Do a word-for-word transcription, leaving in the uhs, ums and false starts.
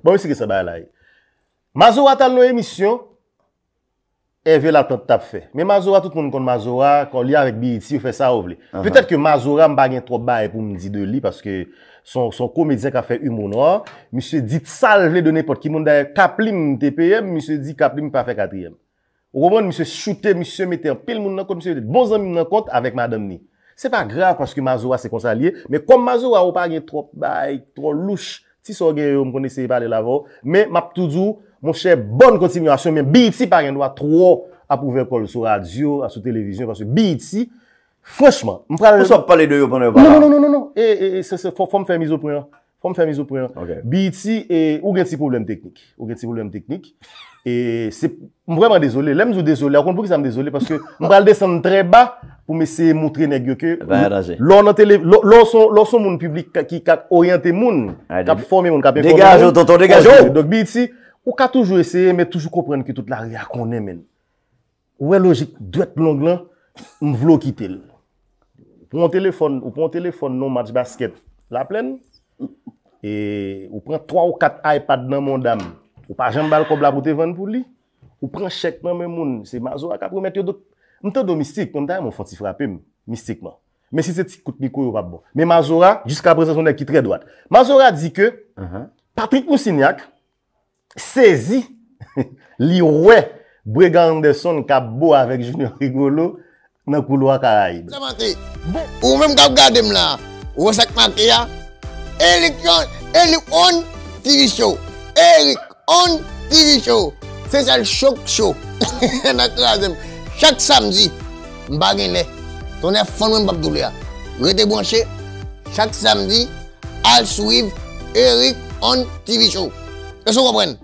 Bon, mesye, ki sa bagay la ye? Mazora t al nan emisyon Hervé Laplante t ap fè. Men Mazora, tout moun konn Mazora, kon li avèk B E T, yo fè sa yo vle. Petèt ke Mazora, m pa gen twòp bagay pou m di de li, paske se yon, se yon komedyen k ap fè humour noir. Misye di sa l vle de nenpòt ki moun. Dayè, Kaplim te peye m, misye di Kaplim pa fè katriyèm. Ou konprann? Misye choute, misye mete anpil moun nan kont, misye mete bon zanmi m nan kont avèk madanm ni. Se pa grav paske Mazora se konsa l ye, men kòm Mazora ou pa gen twòp bay, twò louch, ti sa w gen yo, m konn eseye pale l avè w, men m ap tou di w, monchè, bòn kontinyasyon, men B E T pa gen dwa twò ap ouvè kò l sou radyo, sou televizyon, paske B E T, franchman, m pral Pou sa w ap pale de yo pandan yo pa Non, la? non, non, non, non, non. E, e, e, se, se, fò, fò m fè mizopwen an. Fò m fè mizopwen an. Ok. B E T, e, ou gen ti pwoblèm teknik. Ou gen ti pwoblèm teknik. E se, m vrèman dezole. Lè m di w dezole, ou konn poukisa m dezole? Paske m pral desann trè ba pou m eseye moutre nèg yo ke Bagay an danje. lè w nan tele, lè, lè w se yon, lè w se yon moun piblik ka- ki ka oryante moun, Ay, k ap dé- fòme moun, k ap enfòme degaje w, moun. tonton, degaje w. Ok, donk, B E T, ou ka toujou eseye, men toujou konprann ke tout lari a konnen, men. Ou wè lojik dwèt long lan, m vle w kite l. Ou pran yon telefòn, ou pran yon telefòn nan yon match baskèt Laplèn, e ou pran twa ou kat iPad nan men yon dam, ou pa janm ba l kòb la pou te vann pou li, ou pran chèk nan men moun, se Mazora k ap remèt yo. Donk, m tande w mistik, men m ta renmen w fè yon ti frape m, mistikman. Men si se ti kout mikwo yo p ap bon. Men Mazora, jiskaprezan, se yon nèg ki trè dwat. Mazora di ke Patrick Moussignac sezi, li wè Bréga Anderson k ap bo avèk Junior Rigolo nan koulwa Karayib. Sa maten, bon, ou menm k ap gade m la, ou wè sa k make a? Eric on, Eric on T V Show. Eric on T V Show. Se sèl chok cho nan kraze m. Chak samdi, m pa gen lè. Tonnè fann mwen m p ap doule a. Rete branche, chak samdi, al swiv Eric on T V Show. Èske w konprann?